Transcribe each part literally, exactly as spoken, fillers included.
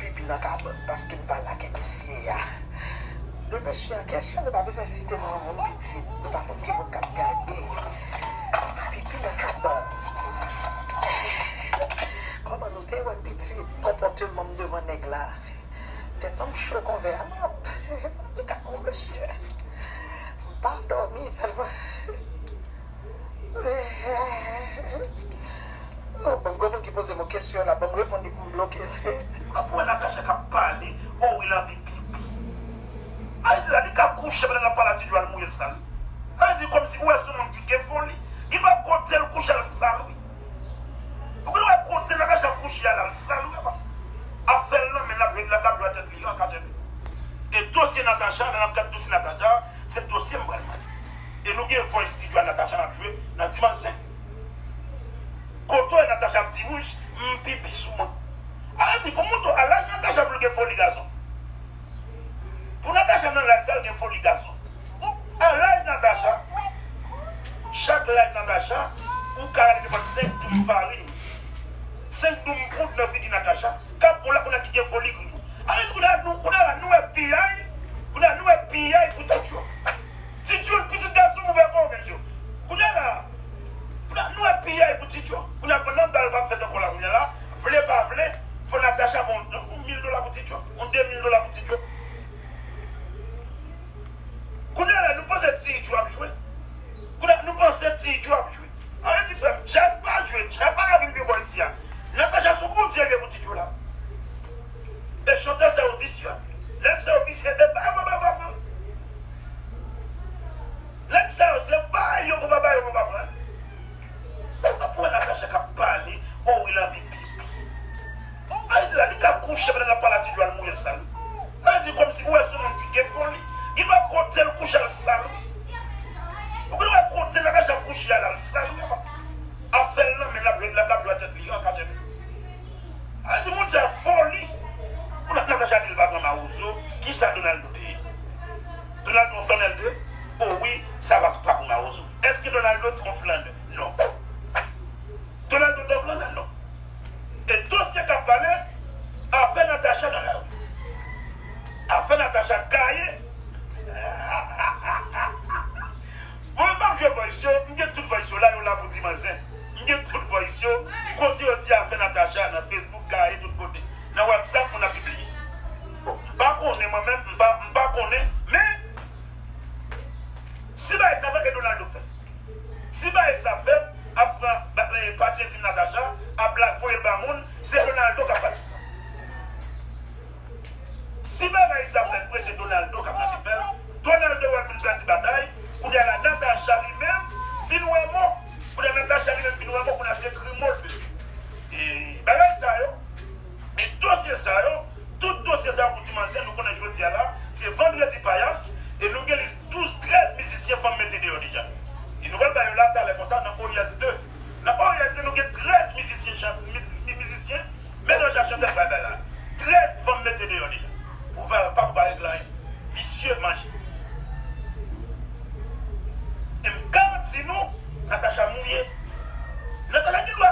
Pipi nan kabann paske m pa lage mesye a. Le mesye an kesyon, nou pa bezwen site non yon moun pitit. Nou pa konn ki moun k ap gade. Pipi nan kabann. Kòman nou te wè pitit konpòteman m devan nèg la? Tèt an m cho kon vè a mòp. Sa m te ka wè mesye. M pa dòmi tèlman. Oh, bon, gwo moun ki poze m yon kesyon la, ban m reponn li pou m bloke l. Ap wè Natacha k ap pale, oh wi, l anvi pipi. Sa vle di la, li ka kouche pandan l ap pale a Ti Djo, al mouye l sal. Sa vle di kòmsi ou wè se yon moun ki gen foli. Li pa kote l kouche l sal, wi. Ou konn wè kote Natacha kouche a la, l sal, wi, papa. Afè l nan men l ap jwe, l ap, l ap jwe a tèt li, an ka tèt li. E dosye Natacha, lè n ap gade dosye Natacha, se dosye m pral mande. E nou gen voice Ti Djo a Natacha n ap jwe nan Dimanch Zen. Kote w wè Natacha ap di, wouch, m pipi sou mwen. Sa vle di, pou montre w a laj Natacha pou l gen foli gason. Pou Natacha nan laj sa, l gen foli gason. A laj Natacha, chak laj Natacha, ou ka rale nenpòt senk doum farin, senk doum poud nan figi Natacha, k ap fon la kounye a ki gen foli gri. Sa vle di kounye a nou, kounye a la nou wè piyay, kounye a nou wè piyay pou Ti Djo. Ti Djo, pitit gason m ouvè kò w, Ti Djo. Kounye a la, kounye a nou wè piyay pou Ti Djo. Kounye a pandan bal p ap fèt ankò la, kounye a la, vle pa vle, fò Natacha ba w yon mil dola pou Ti Djo, yon de mil dola pou Ti Djo. Kounye a la, nou panse Ti Djo ap jwe? Kounye a, nou panse Ti Djo ap jwe? Sa vle di, frè m, djaz pa jwe, djaz pa ka vin gen bò isi a. Natacha sou Bondye gen pou Ti Djo la. E chantè sa yo visye. Nèg sa yo visye, e pa yo, pa yo, pa yo. Nèg sa yo, se pa yo, pa yo, pa yo, pa yo. Ap wè Natacha k ap pale, oh wi, l anvi pipi. Sa vle di la, li ka kouche pandan l ap pale a Ti Djo, al mouye l sal. Sa vle di kòmsi ou wè se yon moun ki gen foli. Li pa kote l kouche l sal, wi. Ou konn wè kote Natacha kouche a la, l sal, wi, papa. Afè l nan men l ap jwe, l ap, l ap jwe a tèt li, an ka tèt li. Sa vle di moun sa foli. Pou Natacha di l pa pran mawozo, kisa Donaldo te ye? Donaldo yon flannè l te? Oh wi, Savas pa pou mawozo. Èske Donaldo te yon flannè? Non. Donaldo te yon flannè? Non. E dosye k ap pale, afè Natacha nan lari. Afè Natacha gaye. Mwen menm m ap jwe voice yo, m gen tout voice yo la, yo la pou Dimanch Zen. M gen tout voice yo, kote yo di afè Natacha nan Facebook gaye tout kote. Nan WhatsApp, moun ap pibliye. Bon, m pa konnen mwen menm, m pa, m pa konnen, men si bagay sa fèt, e Donaldo k fè. Si bagay sa fèt, ap pran ba- eh, pati entim Natacha, ap la voye l ba moun, se Donaldo k ap pati sou sa. Si bagay sa fèt vre, se Donaldo k ap mande fè l. Donaldo wè l vin pèdi batay. Kounye a la, Natacha li menm vin wè mò. Kounye a, Natacha li menm vin wè mò. Kounye a, se grimo l bezwen. E bagay sa yo, e dosye sa yo, tout dosye sa yo pou Dimanch Zen, nou konnen jodi a la, se vandredi payas, e nou gen lis douz, trèz mizisyen fanm mete deyò deja. E nou pral ba yo la talè konsa nan O I S de. Nan O I S de, nou gen trèz mizisyen, chan- mi- mi- mizisyen, Menaj a chantè bay bay la. Trèz fanm mete deyò deja. Pou pa, pa pou pa regle anyen. Visye manje. E m garanti nou, Natacha mouye. Natacha gen dwa,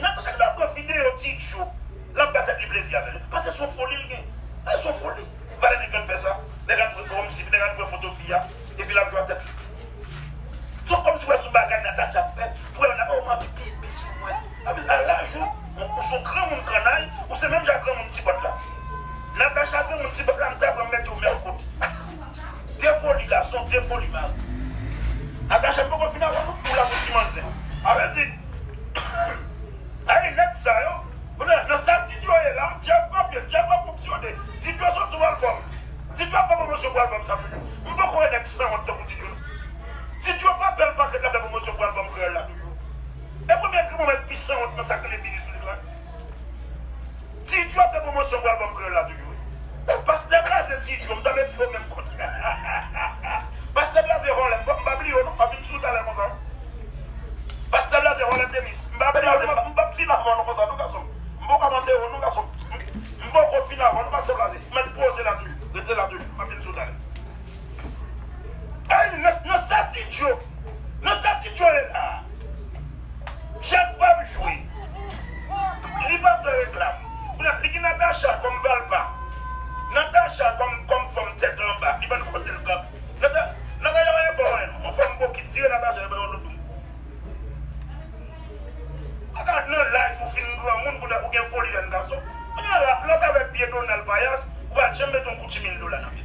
Natacha gen dwa pran videyo Ti Djo. L ap ba tèt li plezi avè l. Paske se yon foli l gen. E se yon foli. Valè nèg la fè sa. Nèg la pran kòmsi, nèg la pran foto fi a. Epi l ap jwe ak tèt li. Se kòmsi w wè se yon bagay Natacha ap fè. Pou wè, oh, m anvi pipi sou mwen. Sa vle di, a laj ou, ou, ou se yon granmoun kannay, ou se menm jan granmoun ti bòt la. Natacha granmoun ti bòt la, m ta pran m mete w menm kote. De foli gason, de foli mari. Natacha, m poko fin avè w, ou la pou ti manzè. Sa vle di, Ay, nèg sa yo, kounye a, nan sa Ti Djo ye la, djaz p ap ye, djaz p ap fonksyone. Ti Djo soti yon albòm. Ti Djo ap fè pwomosyon pou albòm sa toujou. M poko wè nèg sanwont tankou Ti Djo, non. Ti Djo pa bèl pakèt la fè pwomosyon pou albòm kreyòl la toujou. E premye granmoun ki pi sanwont nan sa k rele biznis mizik la. Ti Djo ap fè pwomosyon pou albòm kreyòl la toujou, wi. Pastè Blaze, Ti Djo, m ta mete yo menm kote. Pastè Blaze vòlè, m p ap, m p ap bliye w non, m ap vin sou w talè konsa. Pastè Blaze vòlè tenis, m p ap bliye w, m p ap fin avè w non konsa non, gason m. M poko ap antere w non, gason m. M poko fin avè w non, Pastè Blaze. Mèt poze la toujou, rete la toujou, m ap vin sou w talè. Ay, nan, nan sa Ti Djo, nan sa Ti Djo ye la. Djaz p ap jwe. Li p ap fè reklam. Kounye a, li gen Natacha kòm valè, Foli jèn gason. Kounye a la, lè w t avèk vye Donald Payas, ou pa t janm mete yon Gucci mil dola nan pye.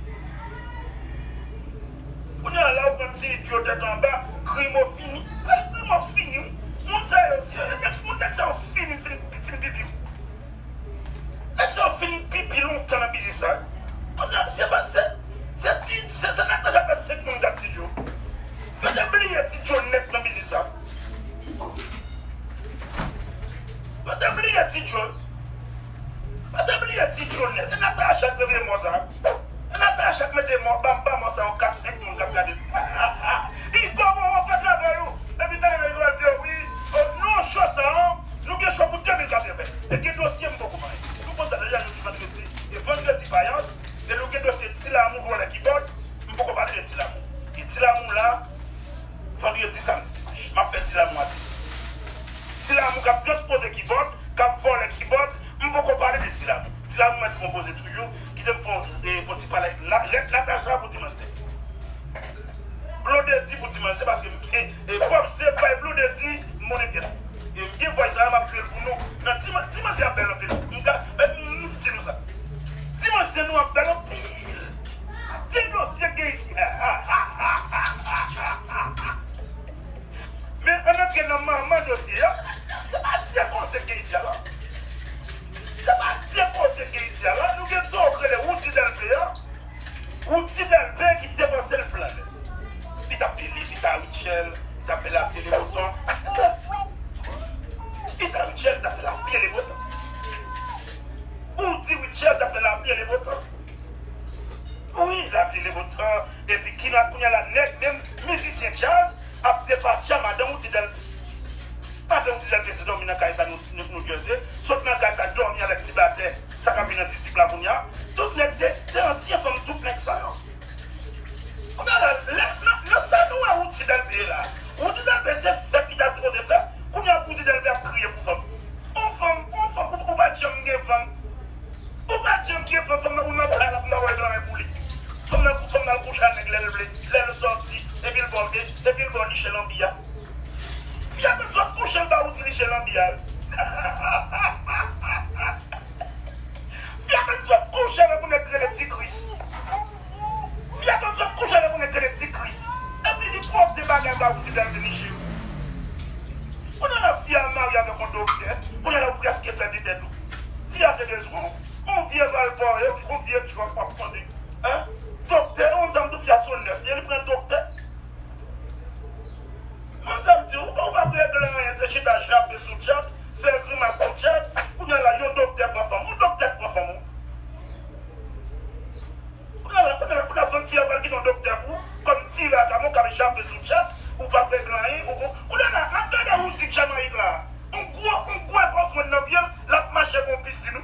Kounye a la, ou pran ti idyo tèt anba, Grimo fini. Ay, Grimo fini, wi. Moun sa yo, se, nèg, moun nèg sa yo fini, fin, fin pipi. Nèg sa yo fin pipi lontan nan biznis sa. Kounye a, se pa, se, se ti, se, se Natacha fè senk moun k ap ti idyo. Yo te bliye ti idyo nèt nan biznis sa. Yo te bliye ti idyo. Yo te bliye ti idyo nèt. E Natacha k reveye mò sa. E Natacha k mete mò, ba, ba mò sa yon kat senk moun k ap gade. Li kòman w fè travay ou? Epi tande nèg yo ap di, wi, oh, non, cho sa, non, nou gen cho pou de mil katreven. E gen dosye m poko maye. Nou konn sa deja, jodi vandredi. E vandredi payans, e nou gen dosye Ti Lamou vòlè kibòd. M poko pale de Ti Lamou. E Ti Lamou la, vandredi, samdi, dimanch, m ap fè Ti Lamou a dis. Ti Lamou k ap transpoze kibòd, k ap vòlè kibòd, m poko pale de Ti Lamou. Ti Lamou mèt fè yon poze toujou, kite m fè yon, eh, fè yon ti pale avèk Natacha pou ti manzè. Blondedy pou ti manzè, paske m gen, eh, Bob se bay Blondedy monnen pyès. E m gen vway sa a, m ap jwe l pou nou. Nan ti man-, ti manzè ap bèl anpil. M ka, eh, m, m di nou sa. Ti manzè nou ap bèl anpil. De dosye gen isi a. Men ann antre nan manman dosye a. Se pa de koze gen isi a la. Se pa de koze gen isi a la. Nou gen dwa rele Woody Delpé a. Woody Delpé ki te panse l flanè. Li t ap pile, li t a Rutshelle, li t ap fè lapli e le bon tan. Li t a Rutshelle, li t ap fè lapli e le bon tan. Woody Rutshelle t ap fè lapli e le bon tan. Wi, lapli e le bon tan. Epi ki nan kounye a la nèg, menm mizisyen djaz ap depatcha madan Woody Delpé. Madan Woody Delpé se dòmi nan kay sa New, New, New Jersey. Sot nan kay sa dòmi avèk ti batè sa k ap vin nan distrik la kounye a. Tout nèg se, se ansyen fanm tout nèg sa yo. Kounye a la, lè, nan, nan sa nou wè Woody Delpé ye la. Woody Delpé se fèt li ta sipoze fè. Kounye a Woody Delpé ap kriye pou fanm. On fanm, on fanm, ou, ou pa t janm gen fanm. Ou pa t janm gen fanm, fanm nan ou nan kay la pou nan wè granyen pou li. Fanm nan, fanm nan al kouche a nèg lè l vle, lè l sòti, epi l ba w, epi l ba w niche lanbi a. Fi a konn sot kouche l ba Woody niche lanbi a. Fi a konn sot kouche avèk yon nèg rele Ti Kris. Fi a konn sot kouche avèk yon nèg rele Ti Kris. Epi li pwòp de bagay ba Woody Delpé niche yo. Kounye a la fi a marye avèk yon doktè. Kounye a la ou prèske pèdi tèt ou. Fi a te bezwen w. Yon vye valpòye, yon vye tchòk w ap tande. Hein? Doktè, yon zanm tou fi a se yon nès li ye, li pran doktè. Manzè m di, ou pa, ou pa pou regle anyen, se chita jape sou tchat, fè grimas sou tchat, kounye a la yon doktè pran fanm, yon doktè pran fanm ou. Kounye a la, kounye a la, kounye a fanm fi a pral kite yon doktè pou, kòm ti vagabon k ap jape sou tchat, ou pa pou regle anyen, ou, ou, kounye a la, ap gade Woody Jamayik la, yon gwo, yon gwo enfòsman nan pye l, l ap mache pou yon pisin.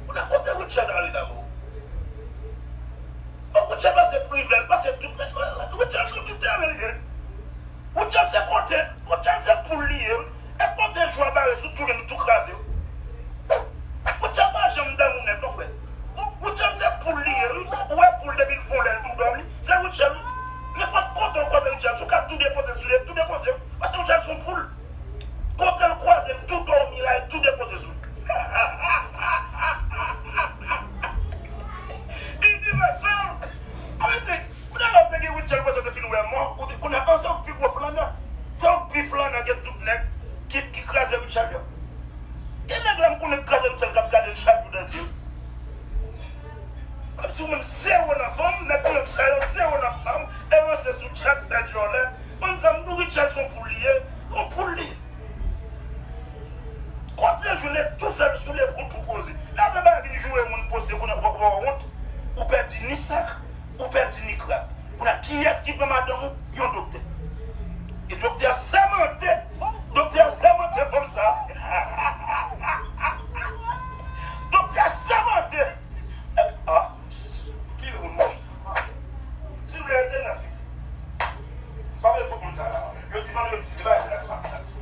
Ou nan kote Rutshelle ale dabò? Bon, Rutshelle pase Privè, l pase tout. Rutshelle sou tout teren l ye. Rutshelle se kote, Rutshelle se poul li ye. E kote jou a bare sou tou, nou tou kraze. Rutshelle pa janm damou nèg non, frè. Rutshelle se poul li ye. Ou wè poul depi l fon lè l tou dòmi. Se Rutshelle. Nenpòt kote ou kote Rutshelle, si w ka tou depoze sou li, tou depoze. Paske Rutshelle se yon poul. Kote l kwaze l tou dòmi la, e tou depoze sou li. Inivèsèl. Sa vle di, kounye a la ou te gen Rutshelle, ou panse w te fin wè mò, ou te, kounye a, se yon pi gwo flannè. Se yon pi flannè ke tout nèg ki, ki kraze Rutshelle yo. Gen nèg la m konnen k kraze Rutshelle k ap gade l chak jou nan zye. Kòmsi ou menm zewo nan fanm, nèg blòk sa yo zewo nan fanm, e ranse sou tchat, fè djòlè. Bann zanm nou Rutshelle se yon poul li ye, yon poul li ye. Kote l jwenn tou fèb sou le pou tou koze. Lè apre bagay vin joure moun poste kounye a ou pa wont, ou pèdi ni sak, ou pèdi ni krab. Kounye a kiyès ki pran madanm ou? Yon doktè. E doktè a sèmante, doktè a sèmante fanm sa. Doktè a sèmante. Ah, pil moun mouri. Si nou vle rete nan vi, pa vle tout moun sa la. Yo di nan yo di, li pa relax, pa relax.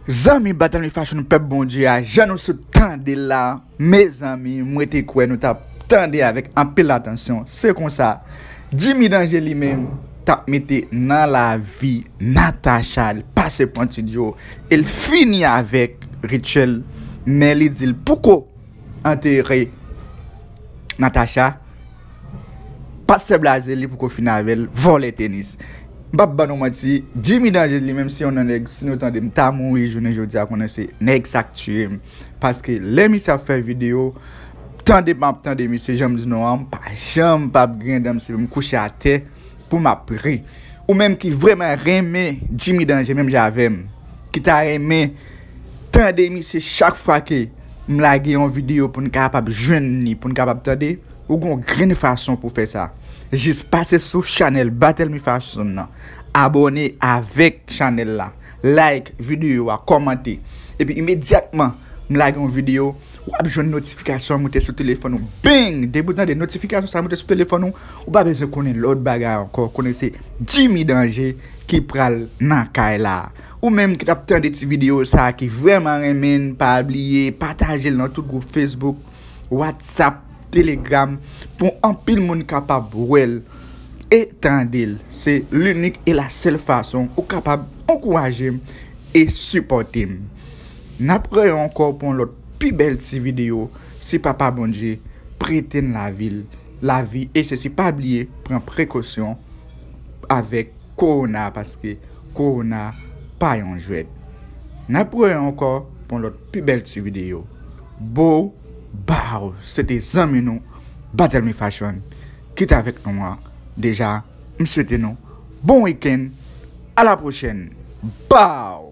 Zanmi Batann Fashion, pèp Bondye a, jan nou sot tande la, mezanmi, mwen te kwè nou t ap tande avèk anpil atansyon. Se konsa, Jimmy Danger li menm, t ap mete nan lavi Natacha, l pase pran ti djo, e l fini avèk Rachel, men li di l poko antere Natacha, pastè blaze, li poko fini avè l, vòlè tenis. M p ap ban nou manti, Jimmy Danje li menm se yon nèg, si nou tande m ta mouri jounen jodi a, konnen se nèg sa k tiye m. Paske lè misye ap fè videyo, tande m ap tande misye, jan m di nou an, m pa janm p ap griyen dan m, se pou m kouche atè pou m ap ri. Ou menm ki vrèman renmen Jimmy Danje menm jan avè m, ki ta renmen tande misye chak fwa ke m lage yon videyo pou n kapab jwenn li, pou n kapab tande, ou gon grenn fason pou fè sa. Jis pase sou chanèl Battle Me Fashion nan, abòne avèk chanèl la, like videyo a, kòmante. Epi imedyatman m lage yon videyo, w ap jwenn notifikasyon an moute sou telefòn ou. Bang! Depi w tande notifikasyon sa moute sou telefòn ou, ou pa bezwen konnen lòt bagay ankò. Konnen se Jimmy Danje ki pral nan kay la. Ou menm ki t ap tande ti videyo sa, ki vrèman renmen n, pa bliye pataje l nan tout gwoup Facebook, WhatsApp, Telegram, pou anpil moun kapab wè l e tande l. Se linik e la sèl fason ou kapab ankouraje m e sipòte m. N ap wè yo ankò pou yon lòt pi bèl ti videyo, si Papa Bondye prete n lavi l, lavi, e se si pa bliye pran prekosyon avèk kowona, paske kowona pa yon jwèt. N ap wè yo ankò pou yon lòt pi bèl ti videyo. Bow, bow, se te zanmi nou, Battle Me Fashion, ki t avèk nou an deja. M swete nou bon wikenn, a la pwochèn. Bow!